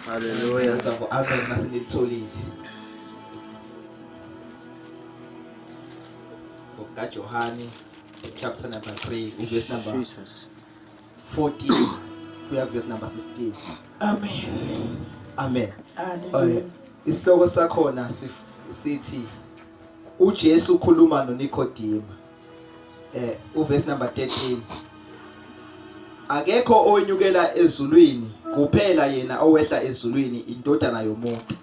Hallelujah. Ngizwa amen masenitholile. NgokukaJohane chapter number 3 uverse number Jesus. 14 kuya verse number 16. Amen. Amen. Hallelujah. Isihloko sakhona sithi uJesu ukhuluma noNikodema. Uverse number 13. Akekho onyukela ezulwini kuphela yena owehla ezulwini indodana yomuntu.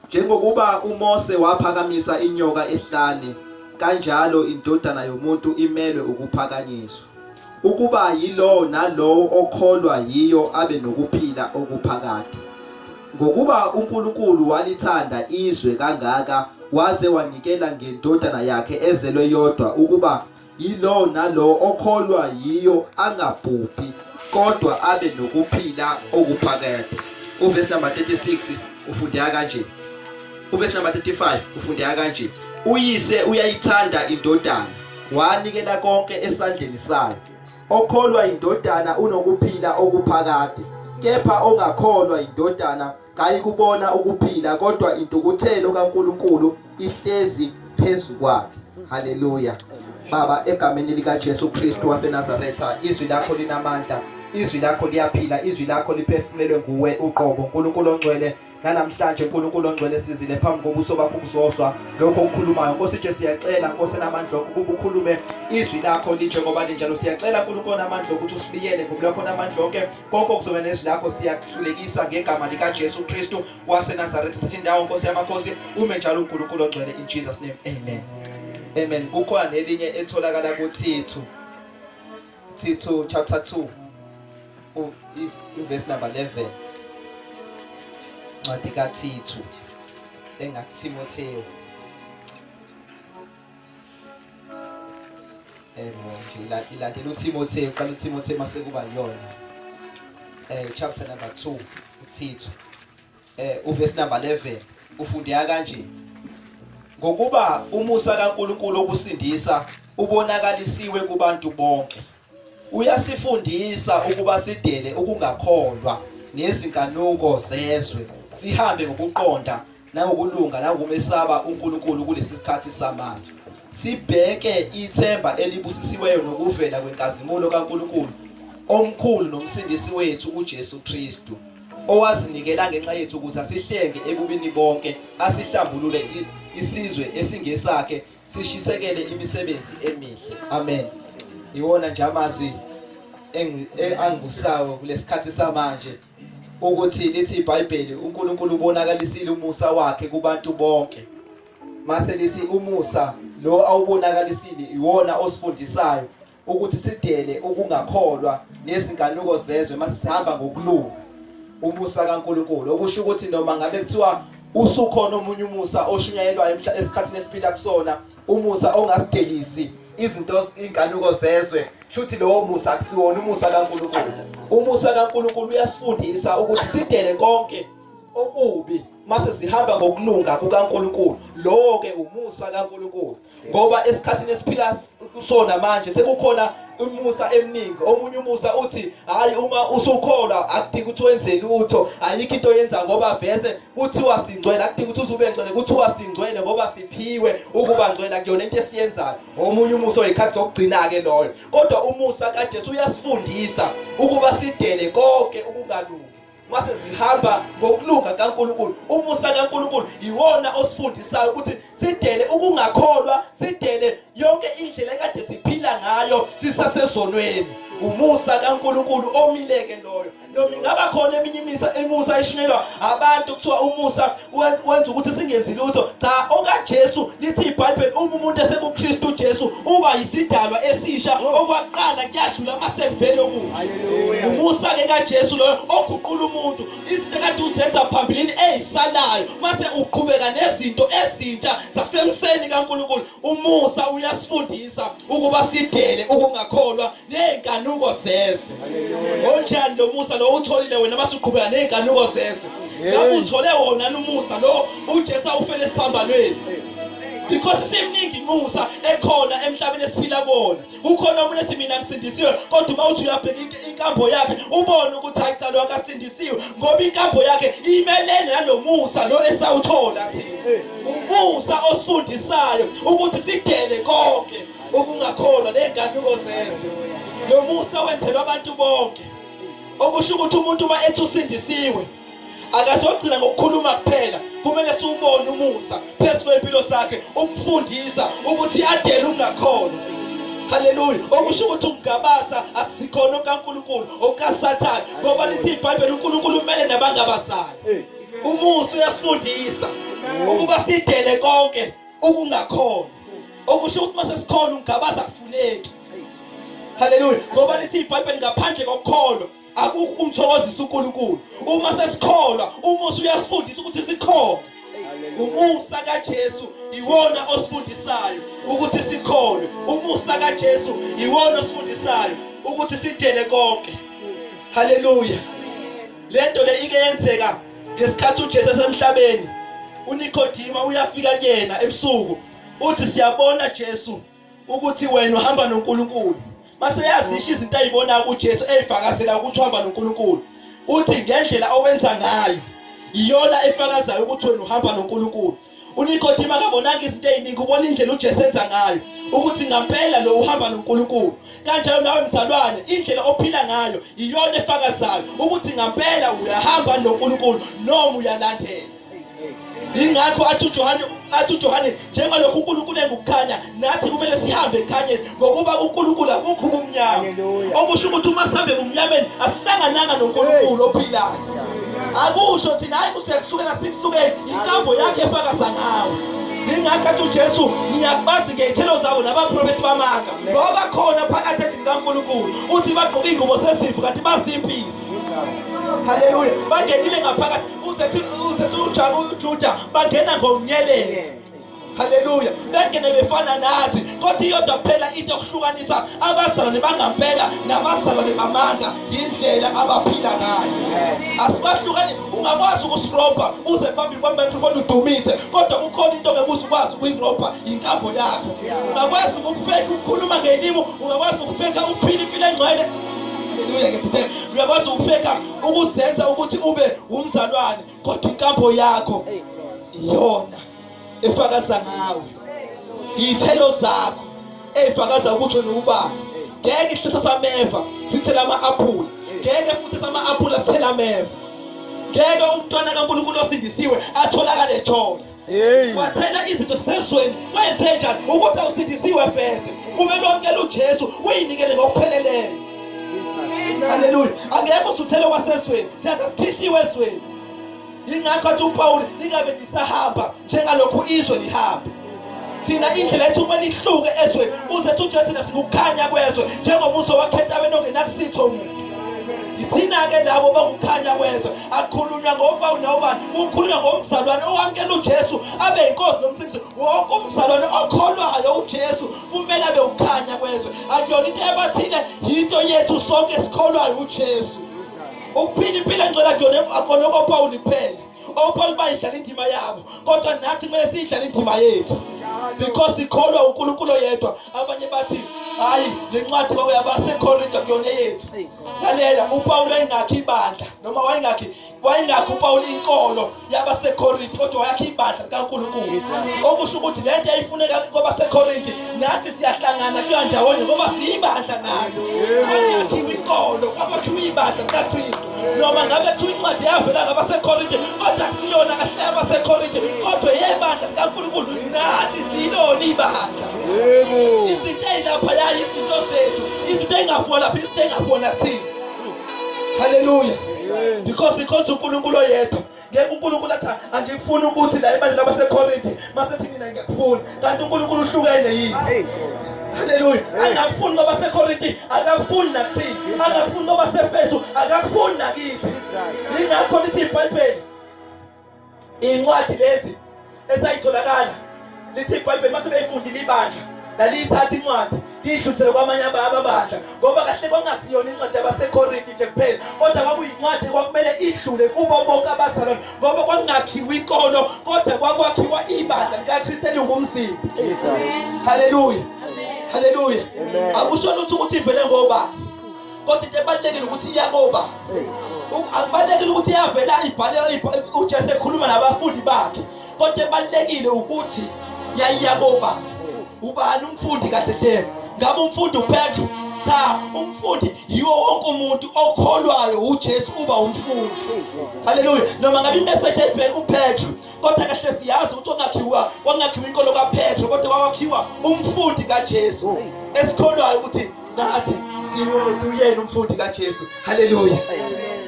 Njengokuba uMose waphakamisa inyoka ehlane, kanjalo indodana yomuntu imelwe ukuphakanyiswa, ukuba yilowo nalowo okholwa yiyo abe nokuphila okuphakade. Ngokuba uNkulunkulu walithanda izwe kangaka waze wanikela ngendodana yakhe ezelwe yodwa ukuba yilowo nalowo okholwa yiyo angabhubhi kodwa abe nokuphila okuphakade. Uverse number 36 ufundeka kanje. Uverse number 35 ufundeka kanje. Uyise uyayithanda indodana, wanikela konke esandleni sayo. Okholwa indodana unokuphila okuphakade, kepha ongakholwa indodana kayikubona ukuphila kodwa intukuthelo kaNkuluNkulu ihlezi phezu kwakhe. Haleluya. Baba, egameni lika Jesu Kristu waseNazaretha, izwi lakho linamandla, izwi lakho liyaphila, izwi lakho liphefumulelwe nguwe uqobo. uNkulunkulu ongcwele, namhlanje uNkulunkulu ongcwele sizile phambi kobuso bakho ukuzozwa lokho okukhulumayo. Nkosi Jesu, siyacela Nkosi namandla ukuba ukhulume izwi lakho linjengoba linjalo. Siyacela uNkulunkulu namandla ukuthi usibiyele ngomlomo namandla onke, konke okuzoba nezwi lakho siyakuhlulekisa ngegama lika Jesu Kristu waseNazaretha. Thatha indawo Nkosi yamakhosi, ume njalo uNkulunkulu ongcwele, in Jesus name. Amen. Amen. Kukhona nelinye etholakala kuThithu. Thithu chapter 2 verse number 11. Incwadi kaThithu engakuThimotheo. Ebo nje ilandela uThimotheo, uqala uThimotheo mase kuba yona. Chapter number 2 uThithu. Uverse number 11 ufundeka kanje. Ngokuba umusa kaNkuluNkulu okusindisa ubonakalisiwe kubantu bonke. Uyasifundisa ukuba sidele ukungakholwa nezinkanuko zezwe, sihambe ngokuqonda nangokulunga nangokumesaba uNkulunkulu kulesi sikhathi samanje. Sibheke ithemba elibusisiweyo nokuvela kwenkazimulo kaNkulunkulu omkhulu nomsindisi wethu uJesu Kristu, owazinikela ngenxa yethu ukuze asihlenge ebubini bonke, asihlambulule isizwe esingesakhe, sishisekele imisebenzi emihle. Amen. Iwona nje amazwi angibusayo kulesikhathi samanje, ukuthi lithi iBhayibheli uNkulunkulu ubonakalisile umusa wakhe kubantu bonke. Mase lithi umusa lo awubonakalisile iwona osifundisayo ukuthi sidele ukungakholwa nezinkanuko zezwe mase sihamba ngokulunga. Umusa kaNkulunkulu, okusho ukuthi noma ngabe kuthiwa usukhona omunye umusa oshunyayelwayo esikhathini esiphila kusona, umusa ongasidelisi izinto inkanuko zezwe, shuthi lowo musa akusiwona umusa kaNkulunkulu. Umusa kaNkulunkulu uyasifundisa ukuthi sidele konke okubi mase sihamba ngokulunga kukaNkulunkulu. Lowo ke umusa kaNkulunkulu, ngoba esikhathini esiphila kusona manje sekukhona umusa eminingi. Omunye umusa uthi hayi, uma usukholwa akudingi ukuthi wenze lutho, ayikho into oyenza ngoba vese kuthiwa singcwele, akudingi ukuthi uzube ngcwele, kuthiwa singcwele ngoba siphiwe ukuba ngcwele, akuyona into esiyenzayo. Omunye umusa oyikhathi zokugcina ke loyo. Kodwa umusa kaJesu uyasifundisa ukuba sidele konke ukungalungi mase sihamba ngokulunga kaNkulunkulu. Umusa kaNkulunkulu iwona osifundisayo ukuthi sidele ukungakholwa, sidele yonke indlela ekade siphila ngayo sisasezonweni. Umusa kaNkulunkulu omileke loyo. Noma ingaba khona eminye imisa imusa eshunyelwa abantu kuthiwa umusa wenza ukuthi singenzi lutho. Cha, okaJesu lithi iBhayibheli uma umuntu esekuKristu Jesu uba yisidalwa esisha, okwaqala kuyadlula mase kuvele okusha. Hallelujah. Umusa ke kaJesu loyo oguqula umuntu, izinto ekade uzenza phambilini ezisalayo mase uqhubeka nezinto ezintsha zasemseni kaNkulunkulu. Umusa uyasifundisa ukuba sidele ukungakholwa nezinkanuko zezwe. Onjani lo musa lo utholile wena mase uqhubeka nezinkanuko zezwe? Ngabe uthole wona umusa lo uJesu awufele esiphambanweni. Because isimningi imusa ekhona emhlabeni esiphila kuwona. Kukhona umuntu ethi mina ngisindisiwe, kodwa uma uthi uyabheka inkambo yakhe ubone ukuthi hayi cha lo akasindisiwe, ngoba inkambo yakhe imelene nalomusa lo esawuthola thina. Umusa osifundisayo ukuthi sidele konke ukungakholwa nezinkanuko zezwe. Lo musa wenzelwa abantu bonke. Okusho ukuthi umuntu uma ethi usindisiwe akazogcina ngokukhuluma kuphela, kumele siwubone umusa phezu kwempilo sakhe, umfundisa ukuthi adele ukungakholwa. Haleluya. Okusho ukuthi ukungabaza akusikhona okaNkulunkulu, okaSathane, ngoba lithi iBhayibheli uNkulunkulu umele nabangabazayo. Umusa uyasifundisa ukuba sidele konke ukungakholwa. Okusho ukuthi mase sikholwa ungabaza kufuneki. Haleluya. Ngoba lithi iBhayibheli ngaphandle kokukholwa akukho ukumthokozisa uNkulunkulu. Uma sesikholwa umusa uyasifundisa ukuthi sikholwe. Umusa kaJesu iwona osifundisayo ukuthi sikholwe. Umusa kaJesu iwona osifundisayo ukuthi sidele konke. Haleluya. Lento le ike yenzeka ngesikhathi uJesu esemhlabeni. uNikodima uyafika kuyena ebusuku, uthi siyabona Jesu ukuthi wena uhamba noNkulunkulu. Mase yazisho izinto ayibonayo kuJesu eyifakazela ukuthi uhamba noNkulunkulu. Uthi ngendlela owenza ngayo iyona efakazayo ukuthi wena uhamba noNkulunkulu. UNikodima akabonanga izinto eziningi, ubona indlela uJesu enza ngayo ukuthi ngampela lo uhamba noNkulunkulu. Kanjalo nawe mzalwane, indlela ophila ngayo iyona efakazayo ukuthi ngampela uyahamba noNkulunkulu noma uyalandela. Ingakho athi uJohane, athi uJohane njengalokhu uNkulunkulu engukukhanya, nathi kumele sihambe ekukhanyeni, ngokuba uNkulunkulu akukho ubumnyama. Okusho ukuthi uma sihambe ebumnyameni asihlangananga noNkulunkulu ophilayo. Akusho thina hayi ukuthi siyakusukela sikusukele, inkambo yakhe efakaza ngawe. Ingakho athi uJesu niyakubazi ngey'thelo zabo nabaprofethi bamanga, ngoba khona phakathi endlini kaNkulunkulu uthi bagqoke iy'ngubo zezimvu kanti bazimpisi. Haleluya, bangenile ngaphakathi uzethi uJuda bangena ngomnyelelo. Haleluya, bengene befana nathi, kodwa iyodwa kuphela into yokuhlukanisa abazalwane bangampela nabazalwane bamanga yindlela abaphila ngayo. Asibahlukani. Ungakwazi ukusirobha uze phambili kwamicrophone udumise, kodwa kukhona into ongeke uze ukwazi ukuyirobha, inkambo yakho. Ungakwazi ukufeka ukukhuluma ngelimi, ungakwazi ukufeka ukuphila impilo engcwele. Haleluya, ngiyadideka. Uyakwazi ukufeka ukuzenza ukuthi ube umzalwane, kodwa inkambo yakho iyona efakaza ngawe, iy'thelo zakho ey'fakaza ukuthi wena ubani. Ngeke isihlahla sameva sithele ama-aphula, ngeke futhi sama-aphula sithele ameva. Ngeke umntwana kaNkulunkulu osindisiwe atholakale ejola. Wathela izinto zasezweni, wenze njani ukuthi awusindisiwe feze? Kumele wamukele uJesu uyinikele ngokupheleleyo. Haleluya. Angeke usuthele kwasezweni, siyaze sikhishiwe ezweni. Yingakho athi uPawulu ningabe nisahamba njengalokhu izwe lihamba. Thina indlela yethu kumele ihluke ezweni, uze uthi uJesu thina singukukhanya kwezwe, njengomuso wakhe entabeni ongenakusitho muntu. Yithina-ke labo bangukukhanya kwezwe. Akukhulunywa ngoPawulu nawubani, kukhulunywa ngomzalwane owamukela uJesu abe yinkosi nomsindisi. Wonke umzalwane okholwayo uJesu kumele abe ukukhanya kwezwe. Akuyona into yabathile, yinto yethu sonke esikholwayo uJesu. Ukuphila impilo engcwele akuyona akona koPawulu kuphela. OPawulu bayidlala indima yabo, kodwa nathi kumele siyidlale indima yethu. Because sikholwa uNkulunkulu oyedwa. Abanye bathi hayi le ncwadi kwakuyabaseKorinto kuyona eyethu. Lalela, uPawulu wayengakhi ibandla noma wayengakhi uPawulu inkolo yabaseKorinti, kodwa wayakha ibandla likaNkulunkulu. Okusho ukuthi le nto yayifuneka kwabaseKorinti nathi siyahlangana kuya ndawonye ngoba siyibandla nathi. Kwakhiwa inkolo, kwakwakhiwa ibandla likaKristu. Noma ngabe kuthiwa incwadi yavela ngabaseKorinti, kodwa akusiyona kahle yabaseKorinti, kodwa yebandla likaNkulunkulu, nathi siyilona ibandla. Yebo. Izinto ey'laphaya izinto zethu, izinto ey'ngafona lapha, izinto ey'ngafona kuthina. Haleluya. Because ikhonza uNkulunkulu oyedwa. Ngeke uNkulunkulu athi angikufuni ukuthi la ebandleni labaseKorinte masethi nina ngiyakufuna. Kanti uNkulunkulu uhlukene yini? Hey Nkosi. Haleluya. Angakufuni kwabaseKorinte, akakufuni nakuthina. Angakufuni kwabaseFesu, akakufuni nakithi. Yingakho lithi iBhayibheli incwadi lezi esayitholakala lithi iBhayibheli mase beyifundile ibandla. Laliyithatha incwadi liyidlulisele kwamanye amabandla, ngoba kahle kwangasiyona incwadi yabaseKorinti nje kuphela, kodwa kwakuyincwadi kwakumele idlule kubo bonke abazalwane, ngoba kwakungakhiwa inkolo kodwa kwakwakhiwa ibandla likaKristu elingumzimba. Haleluya, haleluya. Akusho lutho ukuthi ivele ngobani, kodwa into ebalulekile ukuthi iyakoba. Akubalulekile ukuthi iyavela ibhale uJesu ekhuluma nabafundi bakhe, kodwa ebalulekile ukuthi yayiyakoba. Ubani umfundi kahle hle? Ngabe umfundi uPetru? Cha, umfundi yiwo wonke umuntu okholwayo uJesu uba umfundi. Haleluya. Noma ngabe imessage ayibheka uPetru, kodwa kahle siyazi ukuthi kwangakhiwa inkolo kaPetru, kodwa kwakhiwa umfundi kaJesu esikholwayo ukuthi nathi siwuyena umfundi kaJesu. Haleluya. Amen.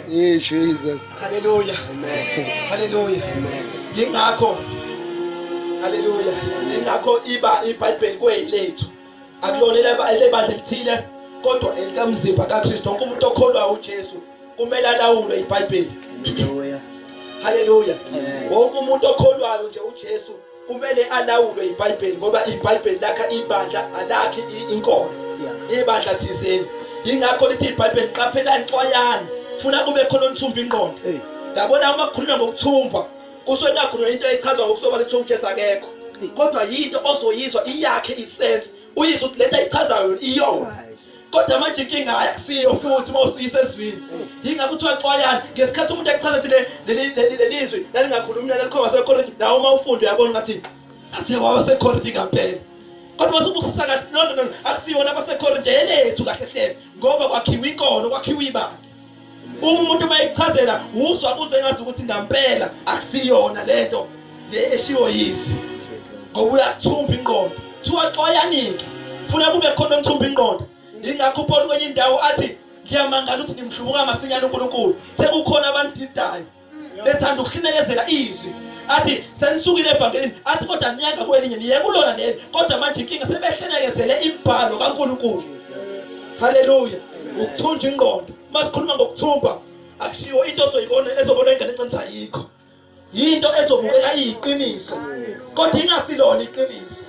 Hey Jesus. Hallelujah. Amen. Hallelujah. Yingakho. Hallelujah. Yingakho iba iBhayibheli kweyilethu. Akulona elebandla elithile kodwa elikamzimba kaKristu. Wonke umuntu okholwayo uJesu kumele alawulwe iBhayibheli. Hallelujah. Hallelujah. Wonke umuntu okholwayo nje uJesu kumele alawulwe iBhayibheli, ngoba iBhayibheli lakha ibandla, alakhi inkolo. Ibandla thizeni. Yingakho lithi iBhayibheli, qaphelani, xwayani, funa kube khona onithumba ingqondo. Yabona, uma kukhulunywa ngokuthumbwa kusuke kungakhulunywa into echazwa ngokusobala ukuthi uJesu akekho, kodwa yinto ozoyizwa iyakhe isense, uyizwa ukuthi lento ayichazayo iyona, kodwa manje inkinga akusiyo futhi uma usuyisa ezwini. Yingakho kuthiwa xwayani. Ngesikhathi umuntu ekuchaza sile leli zwi lalingakhulumi nalikhomba seKorinti, nawe uma ufunda uyabona ngathi athi waba seKorinti ngampela, kodwa masubusisa kahle, no no no, akusiyona abaseKorinti, elethu kahle hle, ngoba kwakhiwa inkolo, kwakhiwa ibandla. Uma umuntu mayichazela uzwa kuze ngazi ukuthi ngampela akusiyona lento le eshiwo yizwi, ngoba uyathumba ingqondo. Kuthiwa xwayanike, funa kube khona omthumba ingqondo. Yingakho uPaul kwenye indawo athi, ngiyamangala ukuthi nimhlubuka masinyane uNkulunkulu, sekukhona abanididayo bethanda ukuhlinekezela izwi. Athi senisukile evangelini, athi kodwa niyanga kwelinye, niye kulona leli, kodwa manje inkinga sebehlenekezele imibhalo kaNkulunkulu. Haleluya. Ukuthunja ingqondo, uma sikhuluma ngokuthumba akushiwo into ozoyibona ezobona ingane encane, ayikho yinto ezobukeka iyiqiniso kodwa ingasilona iqiniso,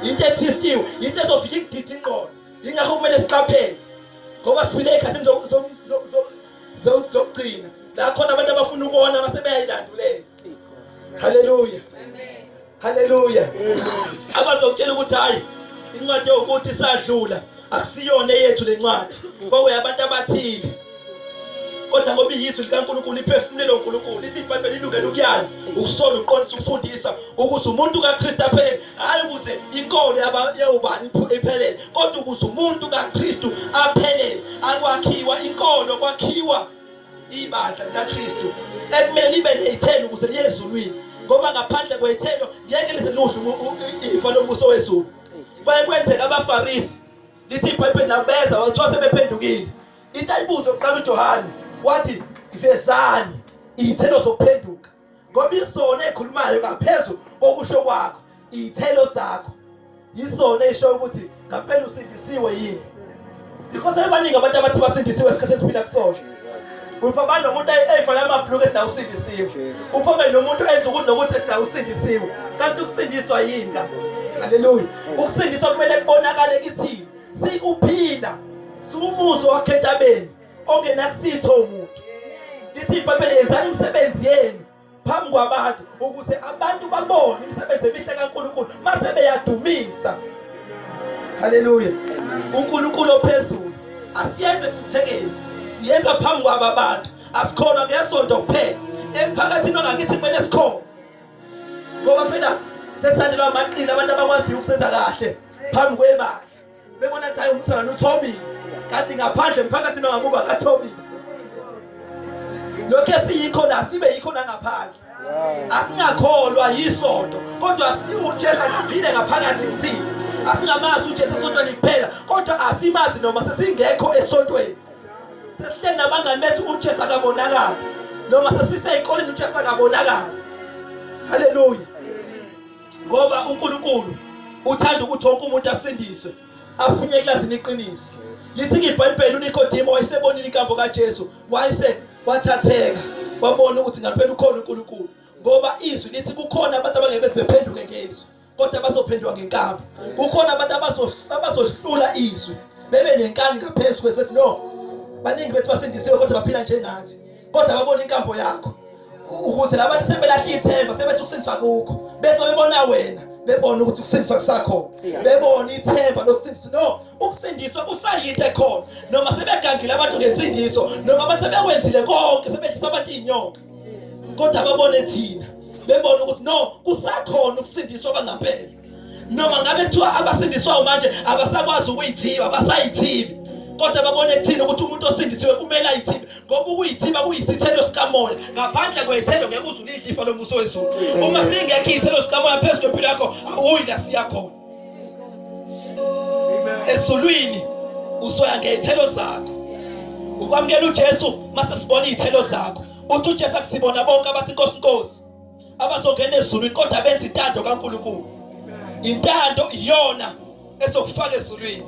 into ethistiwe, into ezofika ikudida ingqondo. Yingakho kumele siqaphele, ngoba siphile ey'khathini zokugcina la khona abantu abafuna ukona base beyayilandulela. Haleluya, haleluya. Abazokutshela ukuthi hayi, incwadi yokuthi sadlula akusiyona eyethu le ncwadi, kwakuyabantu abathile, kodwa ngoba iyizwi likaNkulunkulu iphefumulelo uNkulunkulu, lithi iBhayibheli ilungele ukuyala, ukusola, ukuqondisa, ukufundisa, ukuze umuntu kaKristu aphelele, hayi ukuze inkolo yawubani iphelele, kodwa ukuze umuntu kaKristu aphelele. Akwakhiwa inkolo, kwakhiwa ibandla likaKristu ekumele libe nezithelo ukuze liye ezulwini, ngoba ngaphandle kwezithelo ngeke lize ludle ifa lombuso wezulu. Kwaye kwenzeka abaFarisi, lithi iBhayibheli, labeza wathiwa sebephendukile. Into ayibuze uqala uJohane wathi, vezani iy'thelo zokuphenduka, ngoba isona ekhulumayo ngaphezu kokusho kwakho, iy'thelo zakho yisona esho ukuthi ngampela usindisiwe yini, because abaningi abantu abathi basindisiwe esikhathi esiphila kusona. Uphambana nomuntu eyifana amabhuluku ethi nawe usindisiwe, uphambane nomuntu enza ukuthi nokuthi ethi nawe usindisiwe, kanti ukusindiswa yini ka? Haleluya. Ukusindiswa kumele kubonakale kithina sikuphila, siwumuzo wakhe entabeni ongenakusitho umuntu. Lithi iBhayibheli, yenzani imisebenzi yenu phambi kwabantu ukuze abantu babone imisebenzi emihle kaNkulunkulu mase beyadumisa. Haleluya. UNkulunkulu ophezulu asiyenze sithekeni, siyenza phambi kwabo abantu. Asikhona ngesonto kuphela, emphakathini wangakithi kumele sikhona, ngoba phela sesandilwa amaqili abantu abakwaziyo ukusenza kahle phambi kwebandla, bebona ukuthi hayi, umsana uthobile, kanti ngaphandle emphakathini wangakuba kathobile. Lokho esiyikho la sibe yikho nangaphandle. Asingakholwa yisonto, kodwa uJesu akaphile ngaphakathi kuthina. Asingamazi uJesu esontweni kuphela, kodwa asimazi noma sesingekho esontweni, sesihleli nabangani bethu uJesu akabonakali, noma sesisey'koleni uJesu akabonakali. Haleluya. Ngoba uNkulunkulu Uthanda ukuthi wonke umuntu asindiswe, afunye ekulazini iqiniso. Lithi iBhayibheli uNikodemo wayesebonile inkambo kaJesu, wayese wathatheka, wabona ukuthi ngampela ukhona uNkulunkulu. Ngoba izwi lithi kukhona abantu abangeke bephenduke ngezwi, kodwa bazophenduka ngenkambo. Kukhona abantu abazohlula izwi, bebe nenkani ngaphezu kwezwi, bethi no, baningi bethu basindisiwe kodwa baphila njengathi, kodwa babona inkambo yakho. Ukuze labantu sebelahla ithemba, sebethi ukusindiswa kukho, bethi bebona wena, bebona ukuthi ukusindiswa kusakho, bebona ithemba lokusindiswa. No, ukusindiswa kusayinto ekhona, noma sebegangile abantu ngensindiso, noma abantu sebekwenzile konke, sebedlisa abantu inyoka, kodwa babone thina, bebona ukuthi no, kusakhona ukusindiswa kwangampela. Noma ngabe kuthiwa abasindiswayo manje abasakwazi ukuyithiba, abasayithibi, kodwa babone kuthina ukuthi umuntu osindisiwe kumele ayithibe, ngoba ukuyithiba kuyisithelo sikamoya. Ngaphandle kwezithelo ngeke uze ulidle ifa lombuso wezulu. Uma singekho izithelo sikamoya phezu kwempilo yakho, awuyi la siya khona ezulwini. Usoya ngezithelo zakho. Ukwamukela uJesu mase sibona izithelo zakho. Uthi uJesu akusibona bonke abathi Nkosi Nkosi abazongena ezulwini, kodwa benza intando kaNkulunkulu. Intando iyona ezokufaka ezulwini.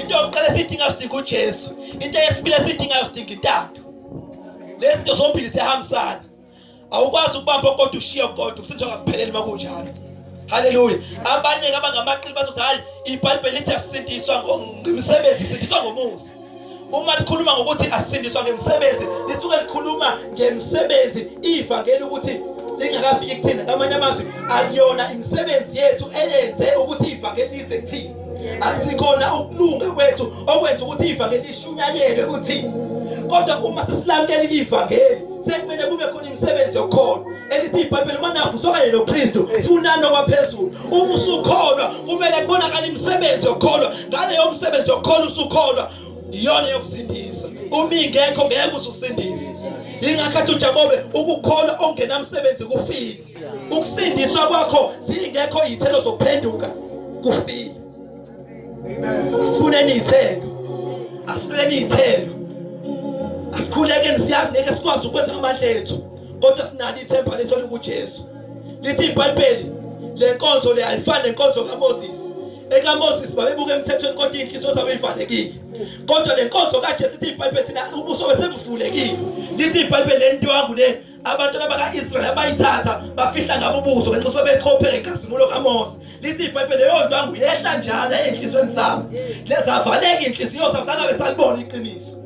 Into yokuqala esiyidingayo, sidinga uJesu. Into yesibili esiyidingayo, sidinga intando. Lezi zinto zombili ziyahambisana. Awukwazi ukubamba kodwa ushiye kodwa kusindiswa ngakupheleli uma kunjalo. Haleluya. Abanye abangamaqili bazothi hayi, iBhayibheli lithi asindiswa ngemisebenzi, sindiswa ngomusa. Uma likhuluma ngokuthi asindiswa ngemisebenzi, lisuke likhuluma ngemisebenzi ivangeli ukuthi lingakafiki kuthina. Ngamanye amazwi, akuyona imisebenzi yethu eyenze ukuthi ivangeli lize kuthina, akusikhona ukulunga kwethu okwenza ukuthi ivangeli lishunyayelwe kuthina, kodwa uma sesilamukelile ivangeli, sekumele kube khona imisebenzi yokukholwa. Elithi iBhayibheli, uma navuswa kanye noKristu, funani okwaphezulu. Uma usukholwa, kumele kubonakale imisebenzi yokukholwa. Ngaleyo msebenzi yokukholwa usukholwa, iyona yokusindisa. Uma ingekho, ngeke ususindiswe. Yingakho athi uJakobe, ukukholwa ongenamsebenzi kufile. Ukusindiswa kwakho zingekho izithelo zokuphenduka kufile. Asifuneni izithelo, asifuneni izithelo, asikhulekeni. Siyazi ngeke sikwazi ukwenza ngamandla ethu, kodwa sinalo ithemba lethu elikuJesu. Lithi iBhayibheli, le nkonzo le ayifani nenkonzo kaMoses. EkaMoses babebuka emthethweni, kodwa iy'nhliziyo zabo ivalekile, kodwa le nkonzo kaJesu, lithi iBhayibheli, thina ubuso besebuvulekile. Lithi iBhayibheli, le ntwangu le abantwana baka-Israyeli abayithatha bafihla ngabo ubuso ngenxa yokuthi babechophe ngenkazimulo kaMose, lithi iBhayibheli leyo ntwangu yehla njalo ey'nhliziyweni zabo, lezavaleka iy'nhliziyo zabo, zangabe salibona iqiniso.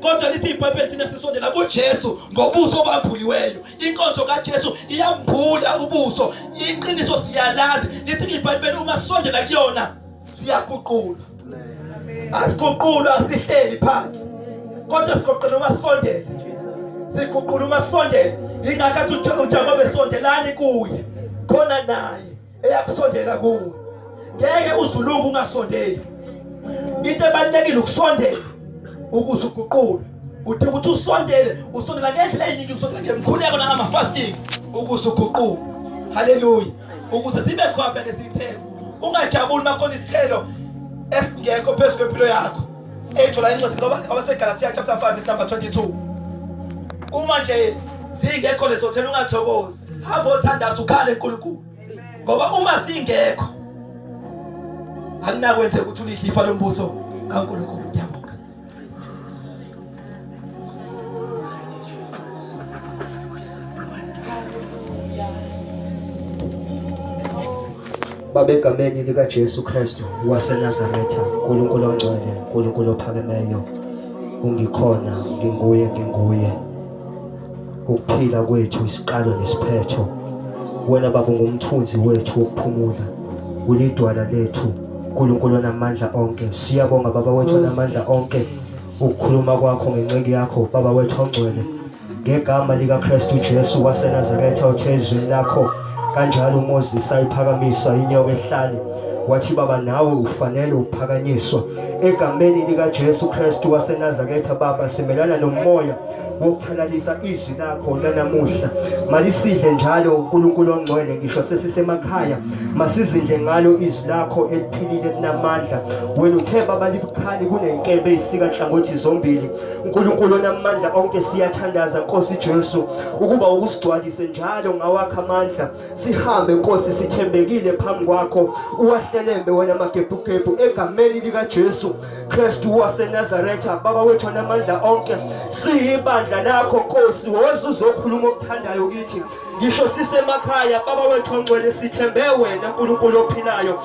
Kodwa lithi iBhayibheli, thina sisondela kuJesu ngobuso obambuliweyo. Inkonzo kaJesu iyambula ubuso, iqiniso siyalazi. Lithi iBhayibheli, uma sisondela kuyona siyaguqulwa. Asiguqulwa asihleli phansi, kodwa sigoqela uma sisondela, siguqula uma sisondela. Ingakho athi uJakobe, sondelani kuye, khona naye eyakusondela kuwe. Ngeke uzulungu ungasondeli. Into ebalulekile ukusondela ukuze uguqulwe. Udinga ukuthi usondele, usondela ngendlela eyiningi, usondela ngemkhuleko nangama-fasting ukuze uguqulwe. Haleluya. Ukuze sibe khona phela isithelo. Ungajabuli uma khona isithelo esingekho phezu kwempilo yakho. Eyithola incwadi kwabaseGalathiya chapter 5 verse number 22. Uma nje zingekho lezo thelo, ungathokozi. Hamba othandaza, ukhale uNkulunkulu. Ngoba uma singekho, akunakwenzeka ukuthi ulidle ifa lombuso kaNkulunkulu. Ngiyabonga. Baba, egameni likaJesu Kristu waseNazaretha, uNkulunkulu ongcwele, uNkulunkulu ophakemeyo, ungikhona, nginguye, nginguye. Ukuphila kwethu isiqalo nesiphetho. Wena Baba ungumthunzi wethu wokuphumula, ulidwala lethu, uNkulunkulu onamandla onke. Siyabonga Baba wethu onamandla onke ukukhuluma kwakho ngenceku yakho Baba wethu ongcwele, ngegama likaKristu Jesu waseNazaretha, othe ezwini lakho kanjalo uMoses ayiphakamisa inyoka ehlane, wathi Baba nawe ufanele ukuphakanyiswa. Egameni likaJesu Kristu waseNazaretha Baba, simelana nomoya wokuthalalisa izwi lakho lanamuhla. Malisidle njalo uNkulunkulu ongcwele ngisho sesisemakhaya, masizindle ngalo izwi lakho eliphilile elinamandla. Wena uthe baba libukhali kunenkemba eyisika nhlangothi zombili. uNkulunkulu onamandla onke siyathandaza Nkosi Jesu ukuba ukusigcwalise njalo ngawakho amandla sihambe Nkosi sithembekile phambi kwakho uwahlelembe wena magebhugebhu egameni likaJesu Kristu waseNazaretha baba wethu onamandla onke siyibandla lakho Nkosi woza uzokhuluma okuthandayo kithi ngisho sisemakhaya baba wethu ongcwele sithembe wena uNkulunkulu ophilayo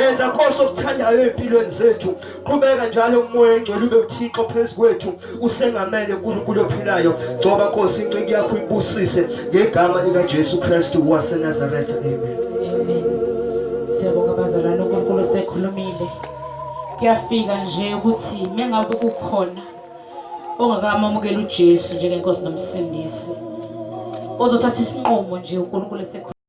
enza Nkosi okuthandayo empilweni zethu Qhubeka njalo umoya engcwele ube uThixo phezu kwethu usengamele uNkulunkulu ophilayo. Gcoba Nkosi inceku yakho ibusise ngegama lika Jesu Kristu waseNazaretha. Amen. Amen. Siyabonga bazalwane uNkulunkulu sekhulumile. Kuyafika nje ukuthi mengabe kukhona ongakamamukela uJesu njengenkosi nomsindisi ozothatha isinqumo nje uNkulunkulu esekhulumile.